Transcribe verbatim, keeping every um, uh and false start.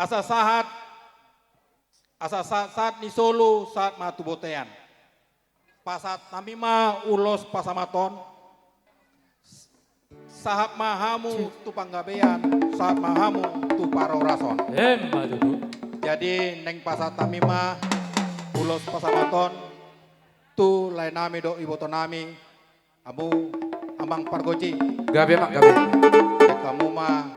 Asa sahat, asa sahat, sahat ni solu, sahat ma tu bontean. Pasahat nami ma ulos pasahaton. Sahat ma hamu tu panggabean, sahat ma hamu tu parhorason. Emma tutu. Jadi naeng pasahat nami ma ulos pasahaton tu lae nami dohot iboto nami, hamu amang pargonsi. Gabe ma, gabe. Dek hamu ma